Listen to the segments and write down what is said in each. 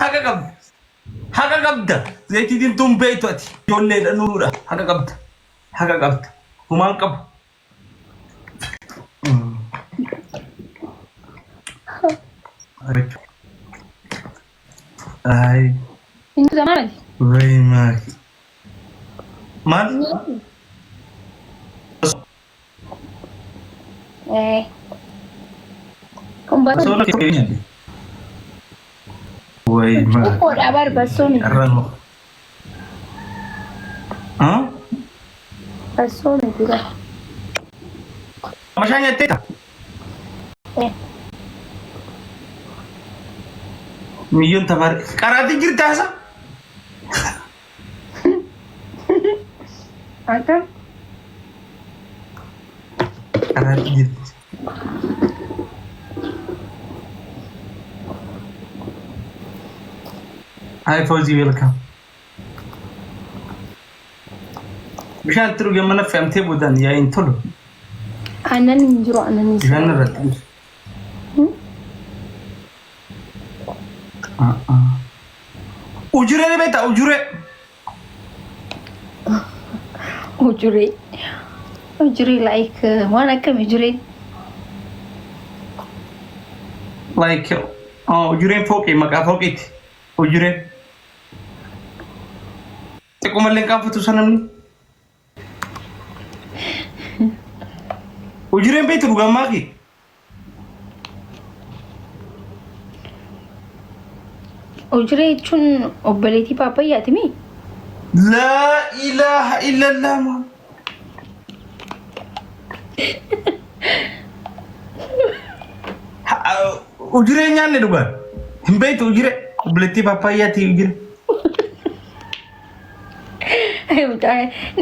Haqa qabda. Haqa qabda. Zayitii diimtuun beektu ati. Ijoolleedha nuruudha. Haqa qabda. Haqa qabda. Humaan qabu. Ay. Inni zamaanati. Way maaki. Maal? Eh. Kun Osoo basoo lakkee nyaadde. Way maaki. Xiqqoodha bar bassoo miti. Carraan moo. Ah? Bassoo miti bar. Mashaa nyaatteetta? Eh. Miyyoon tabaar. Qaraatii jirtaa isa? Akkam? Qaraatii jirti. Hi Fauzi, welcome. Bishaan itti dhugee mana fe'amtee boodaan yaa'iin tolu. Aannan hin jiru aannan hin Bishaan jiru. irratti dhufu. Ujuree ni beektaa ujuree. Ujuree. Ujuree like waan akkam ujuree. Like ujureen fooqii maqaa fooqiiti. Ujureen. Xiqqoomallee hin qaanfatu isa namni. Ujureen beektu dhugaan maaki? Ujuree jechuun obboleettii paapayyaati mii? Laa ilaaha illallah Muhammad. Ujuree nyaanne dhugaan. Hin beektu ujuree. Obboleettii paappaayyaati ujuree.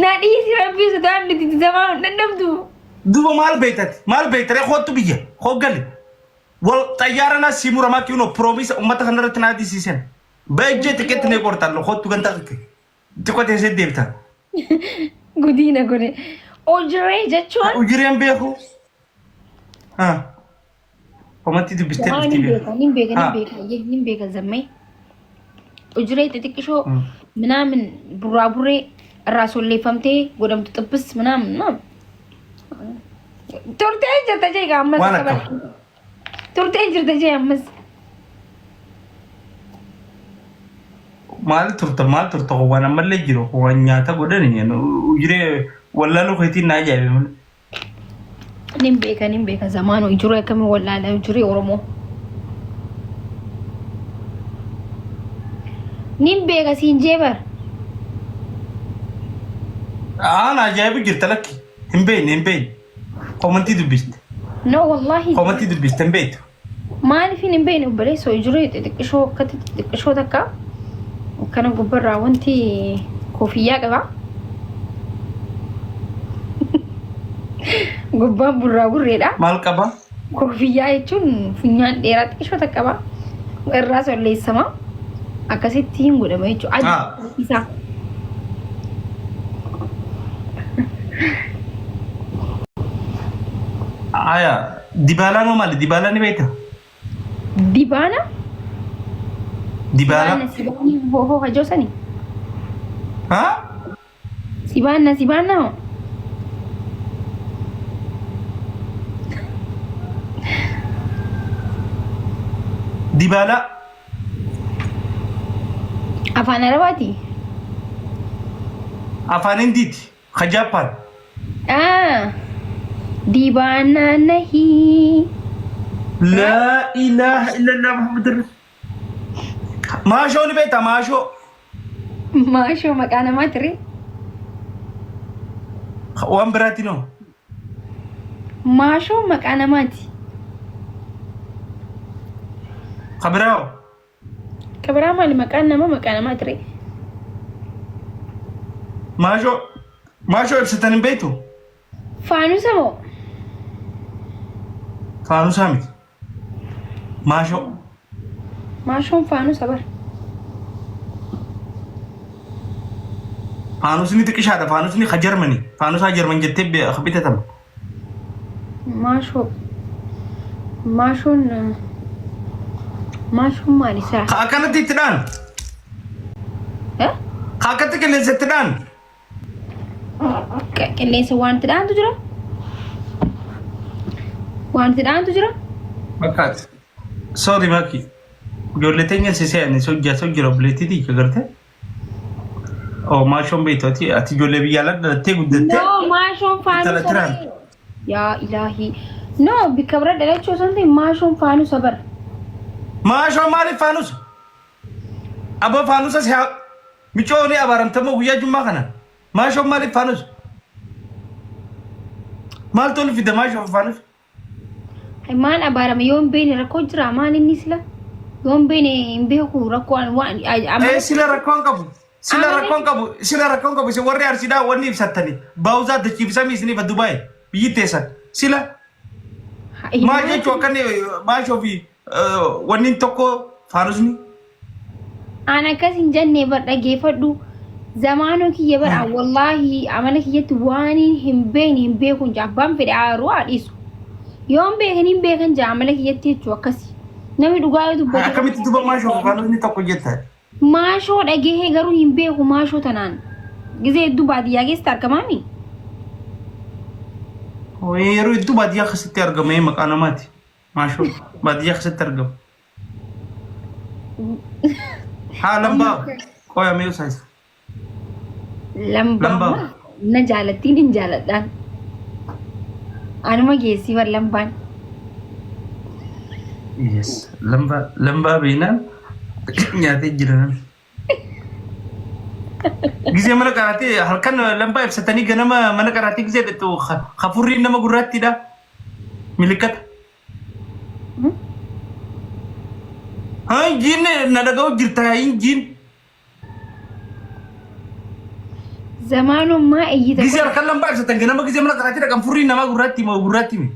Na dhiisi rabbii sodaan nuti zamaa hin dadhabdu. Duuba maal beektati? Maal beektare koottu biyya hooggali. Wal xayyaara naa sii muramaa kiinoo proomisa uummata kanarratti naa disiisan. Ba'ejjee xiqqeetti nee qortaan koottu gantaa xiqqee. Xiqqoo teessee deebita. Gudiina godhe. Ujuree jechuun Ujureen beeku. Haa. Komatti dubbistee Haa, dhufti nin beeka, nin beeka, nin Haa. beeka, iyyee, nin beeka zammee. Ujuree xixiqqishoo minaamin burraaburree irraa solleeffamtee godhamtu xibbis minaamin naam. Turtee jirta jee egaa ammas Waan akka akkam. bara. Turtee jirta jee ammas. Maal turta maal turta waan ammallee jiru waan nyaata godhani ujuree wallaaluu keetiin na ajaa'ibe malee. Nin beeka nin beeka zamaanoo ijuree akkamii wallaala ijuree Oromoo. Nin beeka siin jee bar. Aan ajaa'ibu jirta lakki hin beekne hin beekne komantii dubbiste No wallahi. komantii dubbiste hin beektu. Maaliif hin beekne obboleessoo ijuree xixiqqishoo akkatti xixiqqishoo takka akkana gubbarraa wanti koofiyyaa qaba. Gubbaan burraa burreedha. Maal qaba? Koofiyyaa jechuun funyaan dheeraa xiqqishoo takka qaba. Irraa solleessama. Akkasitti hin godhama jechuudha. Adii isaa. Aya dibaalaan hoo maali? Dibaalaa ni beekta? Dibaana? Dibaalaa. Sibaana sibaana hoo hoo hajoo sani? Haa? Sibaana sibaana hoo? Dibaalaa. Afaan Arabaati? Afaan Hindiiti. Ka Jaappaan. Ah, dibaana nahii. Laa ilaaha illallah Muhammad Rasul. Maashoo ni beektaa maashoo. Maashoo maqaa namaa ture. Waan biraati noo. Maashoo maqaa namaati. Ka biraa hoo? Ka biraa maali maqaan nama maqaa namaa ture. Maashoo maashoo ibsitan hin beektu? Faanusa moo? Faanusaa miti. Maashoo. Maashoon faanusa bar. Faanusni xiqishaadha. Faanusni ka Jarmanii. Faanusaa Jarman jettee bitatama. Maashoo. Maashoon. Maashoon maali isaa? Ka akkanatti itti dhaan. Eh? Ka akkatti qilleensa itti dhaan. Qilleensa waan itti dhaantu jira? Waan itti dhaantu jira? Fakkaata. Sorry Maki. Ijoollee teenya si se'anii sojjaa sojjira obboleettii tiyya gartee. Oh maashoon beektu ati ati ijoollee biyya alaa dhalattee guddattee. No, maashoon faanuu Intala tiraan. sabar. Yaa ilaahii. No, bikka bira dhalachuu osoo hin ta'in maashoon faanuu sabar. Maashoo maaliif faanus? Aboo faanusa si haa micoo ni abaaramtamoo guyyaa jummaa kana. Maashoon maaliif faanus? Maaltu ol fida maashoo faanus? Maal abaarama yoo hin beekne rakkoo jira maal inni sila yoo hin beekne hin beeku rakkoo waan Ee sila rakkoon qabu. Sila rakkoon qabu. Sila rakkoon qabu. Isin warri arsiidhaa wanni ibsattani. Baawuzaa dachiifsamii isiniif Dubaay biyyi teessan. Sila maal jechuu akka inni maashoo fi wanni tokko faanusni. An akkas hin jenne bar dhageeffadhu. Zamaanoo kiyya bara wallaahi amala kiyyatti waan hin beekne hin beeku hin jaa abbaan fedhe aaruu haa dhiisu. Yoo hin beekan hin beekan jaa amala kiyyatti jechuu akkasi. Namni dhugaa yoo dubbate. Akkamitti duba maashoo fi faanusni tokko jetta? Maashoo dhagahee garuu hin beeku maashoo tanaan. Gizee hedduu baadiyyaa keessatti argamaami. Yeroo hedduu baadiyyaa keessatti argama maqaa namaati. Maashoo baadiyyaa keessatti argama. Haa lambaa qoya mee usaayisa. Lambaa Lambaa. maa na jaalattiin hin jaaladhaan. Anuma geessii bar lambaan. Yes. Lambaa lambaa beeknaan nyaatee jira namni. Gizee mana qaraatii halkan lambaa ibsatanii ganama mana qaraatii gizee dhaqxu hafurriin nama gurraattiidha. Milikkata. Haa injiin na dhaga'u jirta injiin. Zamaanummaa iyyita. Gizee halkan lambaa ibsatan ganama gizee mana qaraatii dhaqan furriin namaa gurraatti moo gurraatti mi?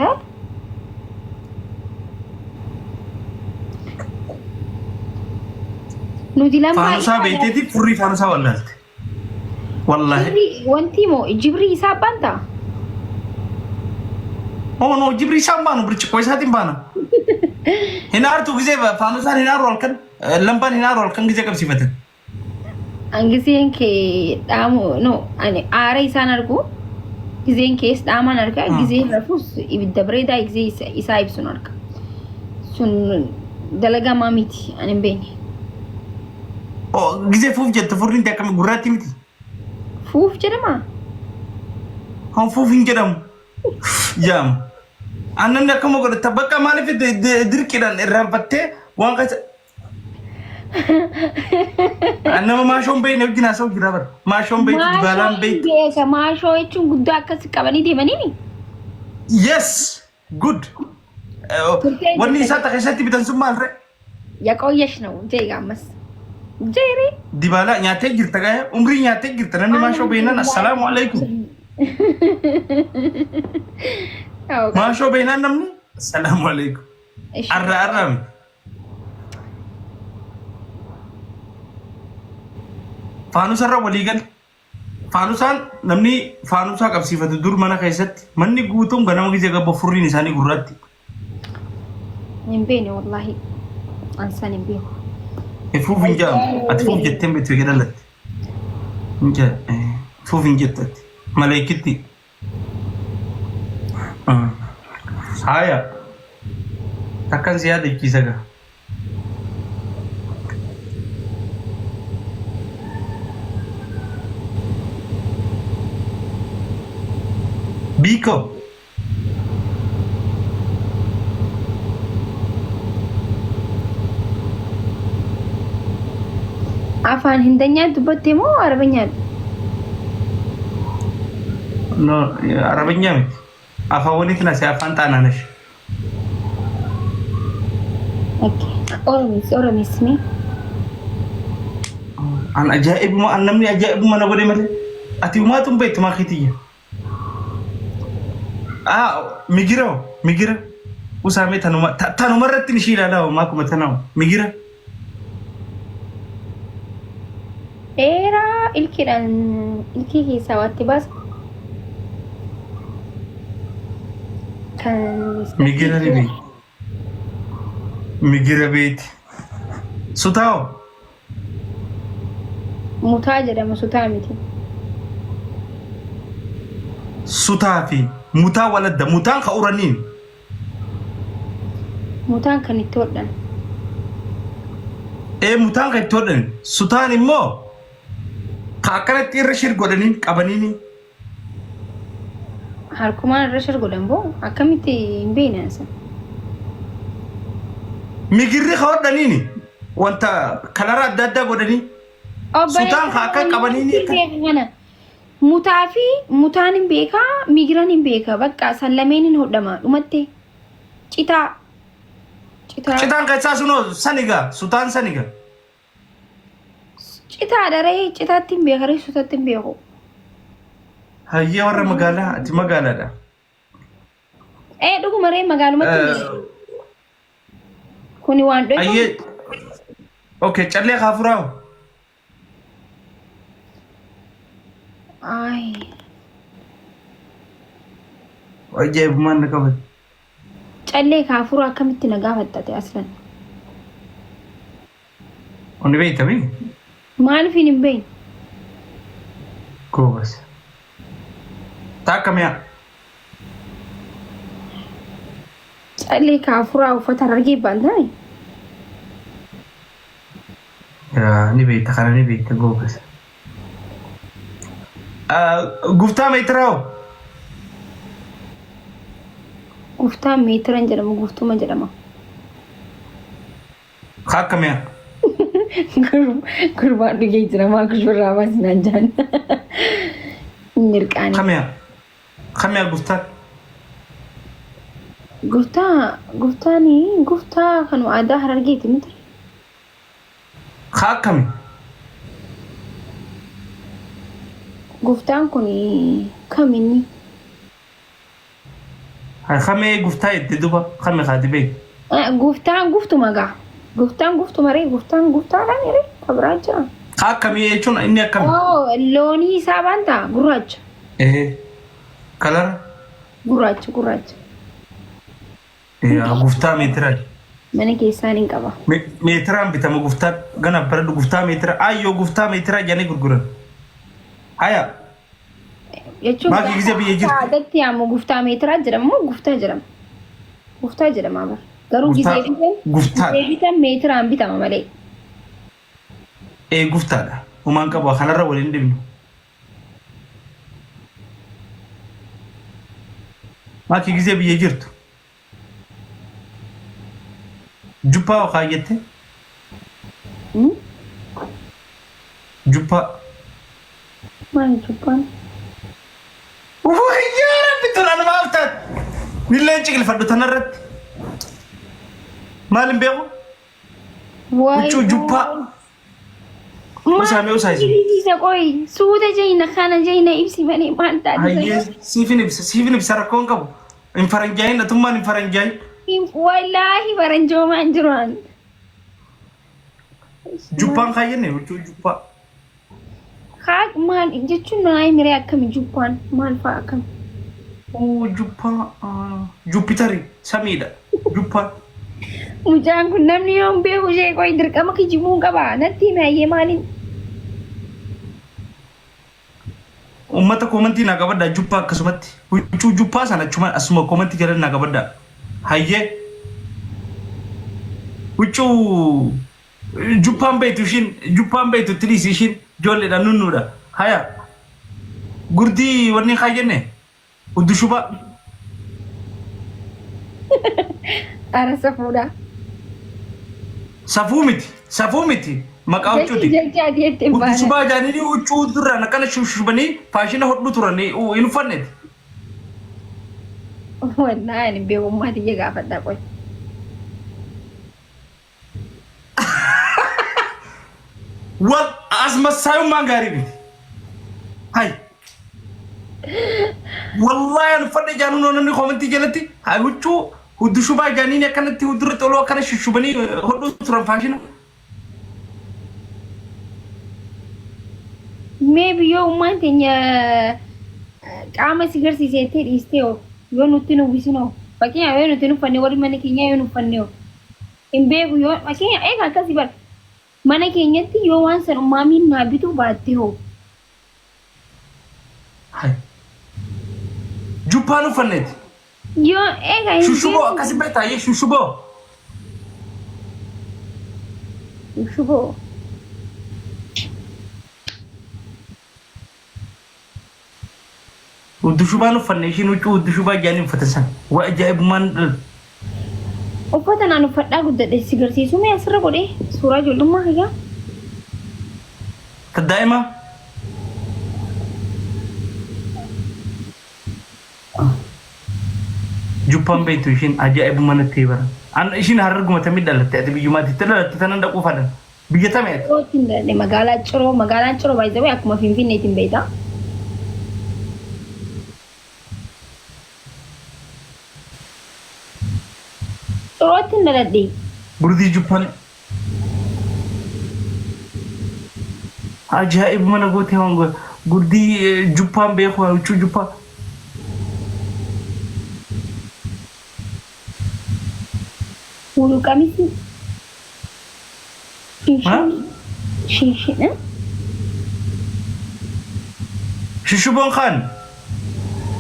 Eh? Nuti lambaa Faanusaa beekteeti furrii faanusaa wallaalte. Wallaahi. Jibrii wanti moo jibrii isaa banta? Oh no, jibrii isaan baanu birciqoo isaatiin baana. Hin aartu gizee faanusaan hin aaru halkan lambaan hin aaru halkan gizee qabsiifatan. An giseen kee dhaamu no ani aara isaan argu giseen kees dhaamaan arga giseen rafus ibidda bareedaa gisee isaa ibsuun arga. Sun dalagaa maa miti ani hin beekne. Oh, gizee fuuf jettu furriin tee akkami gurraatti miti. Fuuf jedhama? Hon fuuf hin jedhamu. Jaam. Aannan akkama godhata bakka maaliif dirqiidhaan irraanfattee waan keessa. Nama maashoon beekne wajjin haasa'u jira bara. Maashoon beektu dibaalaan Maashoo beektu. beeka maashoo jechuun guddaa akkas qabanii deemanii Yes. Good. Turtee Wanni jirta. isaa ta keessatti bitan sun maal ree? Yaqooyyash ነው jee gaammas. Jeere. Dibaalaa nyaatee jirta gaa'e umrii nyaatee jirta namni maashoo beeknaan assalaamu alaikum. Maashoo beeknaan namni assalaamu alaikum. Arra arra miti. Faanusarra walii gal. Faanusaan namni faanusaa qabsiifatu dur mana keessatti manni guutuun ganama gisee gabba furriin isaanii gurraatti. Hin beekne wallaahi. Ansaan hin beeku. Fuuf hin jedhamu. Ati fuuf jettee hin beektu eega dhalatte. Hin jedha. Fuuf hin jettu ati. Maleekitti. Haaya. Takkan si yaadachiisa gaa. Biikoo. Afaan Hindanyaa dubbatte moo Arabanyaan? No, Arabanyaa miti. Afaan walitti nase afaan xaanaanash. Okay. Oromis, Oromis mee? An ajaa'ibuma an namni ajaa'ibuma na godhe malee. Ati umaatu hin beektu maa keetiyya. Ah, migira hoo migira. Usaamee tanuma tanuma irratti ishii ilaalaa hoo maakuma tana hoo migira. Dheeraa ilkiidhaan ilkii keessaa waatti baasa. Kan Migira ni beektu. Migira beeti. Sutaa'oo. Mutaa jedhama sutaa miti. Sutaa fi mutaa waladda. Mutaan ka uraniin. Mutaan kan itti hodhan. Ee mutaan kan itti hodhan. Sutaan immoo ka akkanatti irra shir godhaniin qabaniini. Harkumaan irra shir godhan boo akkamitti hin beekne ansa. Migirri ka hodhaniini wanta kalara adda addaa godhanii. Sutaan ka akka qabaniini akka. Kana mutaa fi mutaan hin beekaa migiran hin beeka bakka san lameen hin hodhama dhumatte citaa citaa Citaan keessaa sunoo sanigaa sutaan sanigaa. Citaadha ree citaatti hin beeka ree sutatti hin beeku. Hayyee warra magaalaa ati magaalaadha. Ee dhuguma ree magaalumatti hin beeku. Kuni waan dhoyfamu. Hayyee okay callee kaafuraa. Ay. Ajaa'ibummaan na qabate. Callee kaafuraa akkamitti na gaafattate aslan? Kun beekta mii? Maaliif hin beekne? Goobas. Taakka mi'a. Callee kaafuraa uffata harargee baan taane? Yaa ni beekta kana ni beekta goobas. Guftaa meetiraa hoo? Guftaan meetira hin jedhamu guftuma jedhama. Akka mi'a. Gurbaan dhugee jira maa kushurraa baasinaan jaan. Mirqaanii. Kami'a. Kami'a guftaan. Guftaa guftaanii guftaa kan aadaa harargeeti miti. Ka akkami? Guftaan kun kam inni? Kamee guftaa itti duba kami kaati beek? Guftaan guftuma gaa. Guftaan guftuma ree guftaan guftaa kan ree kabiraa jira. Ka akkamii jechuun inni akkami? Oh loonii isaa baanta gurraacha. Ee kalara? Gurraacha gurraacha. Yaa guftaa meetiraa. Mana keessaan hin qaba. Meetiraan bitama guftaa gana baradhu guftaa meetira ayyoo guftaa meetiraa jedhanii gurguran. Haya Jechuun Maakii gisee biyya jirtu. Aadatti yaamu guftaa meetiraa jedhama moo guftaa jedhama? Guftaa jedhama bara. Garuu Guftaa- gisee bitan guftaa. gisee bitan meetiraan bitama malee. Ee guftaadha. Humaan qabu kanarra waliin dhibnu. Maakii gisee biyya jirtu. Juppaa hoo kaayyette? Hmm? Juppaa. Maali jubbaan? Wayyaa rabbi tun anumaaf taate. Nilleen ciqilfadhu tanarratti. Maal hin beeku? Huccuu jubbaa. Usaamee usaayise. Isa qoy suuta jayna kana jayna ibsi malee maal taate? Hayyee siifin ibsa siifin ibsa rakkoo hin qabu. Hin faranjaayin atummaan hin faranjaayin. Wallaahi faranjoomaan jiru an. Jubbaan kaayyenne huccuu jubbaa. Haa maal jechuun naa himiree akkami jubbaan maal fa'a akkami? Oo jubbaa Jupitari samiidha jubbaan. Mucaan kun namni yoo hin beeku ishee qoy dirqama kijibuu hin qaba natti hime hayyee maaliin? Uummata koomantii naa qabadhaa jubbaa akkasumatti huccuu jubbaa sana achuma asuma koomantii jala naa qabadhaa. Hayyee huccuu jubbaan beektu ishiin jubbaan beektu itti dhiisi ishiin ijoolleedha nunnuudha. Haya gurdii wanni kaa jenne huddu shubaa. Ara safuudha. Safuu miti safuu miti maqaa huccuuti. Jechi ati jettee Huddu baana. shubaa jaaniini huccuu duraan akkana shushubanii faashina hodhu turan hin uffanneeti. Wallaahi ani beekummaa tiyya gaafadha qoy. Wal as massaayummaan gaarii miti. Hay. Wallaahi an uffadhe jaanuun namni koomentii jalatti hay huccuu huddu shubaa jaaniin akkanatti huddurra xoloo akkana shushubanii hodhuu turan faashina. Mee biyyoo ummaan teenya qaama si garsiiseettee dhiistee hoo yoo nutti hin uwwisin hoo fakkeenyaaf yoo nuti hin uffanne warri mana keenyaa yoo hin uffanne hoo. Hin beeku yoo fakkeenya eega akkasii bara mana keenyatti yoo waan san ummaamiin naa bituu baatte hoo. Hai. Juppaan uffanneeti. Yoo eega hin Shushuboo beeku. akkasi beektaa yee shushuboo. Shushuboo. Hudduu shubaan uffanne ishiin huccuu hudduu shubaa jaanii uffatan san. Waa ajaa'ibummaan dhalu. Uffata naan uffadhaa guddadhe si garsiisuu mee asirra godhee suuraa ijoollummaa kiyyaa. Ta daa'imaa. Juppaan beektu ishiin ajaa'ibuma natti bara. An ishiin hararguma tamii dhalatte ati biyyumaatti itti dhalatte tanan dhaquu fadhan. Biyya tami ati? Cirootti hin dhaladhe magaalaa Ciroo magaalaan Ciroo by the way akkuma Finfinneetiin beekta. Cirootti hin dhaladhe. Gurdii juppan ajaa'ibuma na gootee waan gurdii juppaan beeku huccuu juppaa. Mulu qamisii. Shinshin. Shinshin. Shushuboon kaan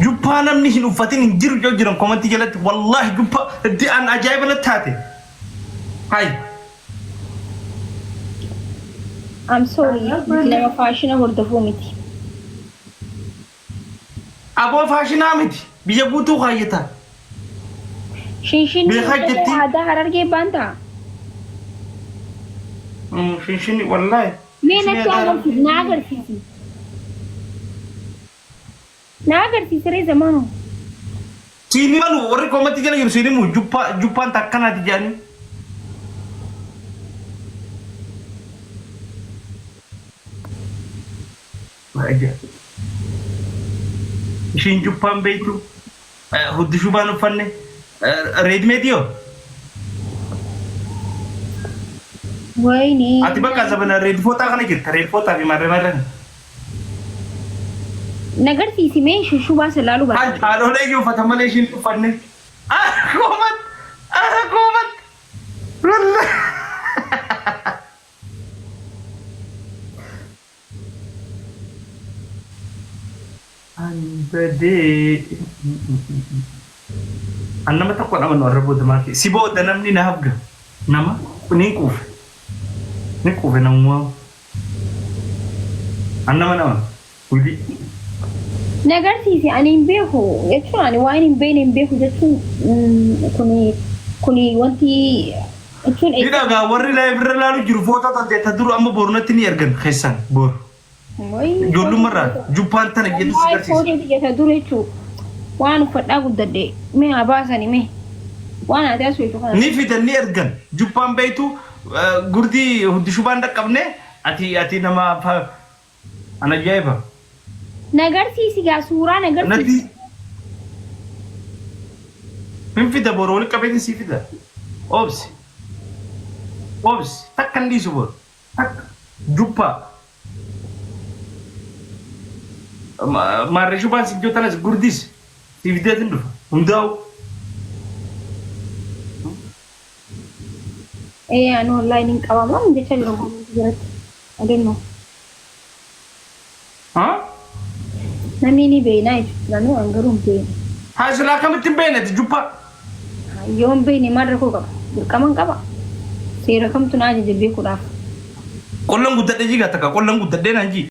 juppaa namni hin uffatin hin jiru yoo jiran komantii jalatti wallaahi juppaa itti an ajaa'iba natti taate. Hay. I'm sorry. Nama faashina hordofuu miti. Aboo faashinaa miti biyya guutuu kaayyata. Shinshinni Beekaa uffata jetti. aadaa Harargee baantaa? Shinshinni wallaahi. Mee Shinshinni natti aadaa agarsiisi, na agarsiisi. Na agarsiisi ree zamaanoo. Siin malu warri koomatti jala jiru siin himu juppaa juppaan takkanaati jedhanii. Ishiin juppaan beektu huddi shubaan uffanne reedimeetii hoo? Wayne. Ati bakka zabana reedifootaa kana jirta reedifootaa fi marre marre. Na garsiisi mee shushubaa si laaluu barbaada. Haadholee iyyuu uffata malee ishiin uffanne. Ah koomat! Ah koomat! Wallah! Ani badee. An nama tokko hin amanu arra booda maakii. Si booda namni na hafga. Nama ni quufe. Ni quufe namummaa. An nama nama. Hojii. Na garsiisi ani hin beeku jechuun ani waan hin beekne hin beeku jechuun kuni kuni wanti jechuun Ni dhagaa warri live irra laalu jiru footoo tante ta duru amma boru natti ni ergan keessan boru. Ijoollummarraa jubbaan tana jedhu si garsiisa. Footoo tiyya ta dur jechuu waan uffadhaa guddadhe mee haa baasani mee waan ati as weessu kana. Ni fidan ni ergan jubbaan beektu gurdii huddi shubaan dhaqqabne ati ati nama an ajaa'iba. Na garsiisi gaa suuraa na garsiisi. Natti hin fida boru wali qabeetiin sii fida. Obsi. Obsi. Takka hin dhiisu boru. Takka. Jubbaa. Maarree shubaan si ijoo tanas gurdis sii fideetiin dhufa. Hundaa'u. Ee ani wallahi nin qabama jecha jiru jiratti. I don't know. Haa? Namni ni beekna jechuudha. Namni waan garuu hin beekne. Haa silaa akkamitti hin beekne ati jubbaa? Yoo hin beekne maal rakkoo qaba? Dirqama hin qaba. Seera kamtu na ajaja beekuudhaaf? Qollan guddadhe jigaa takka qollan guddadhee naan jii.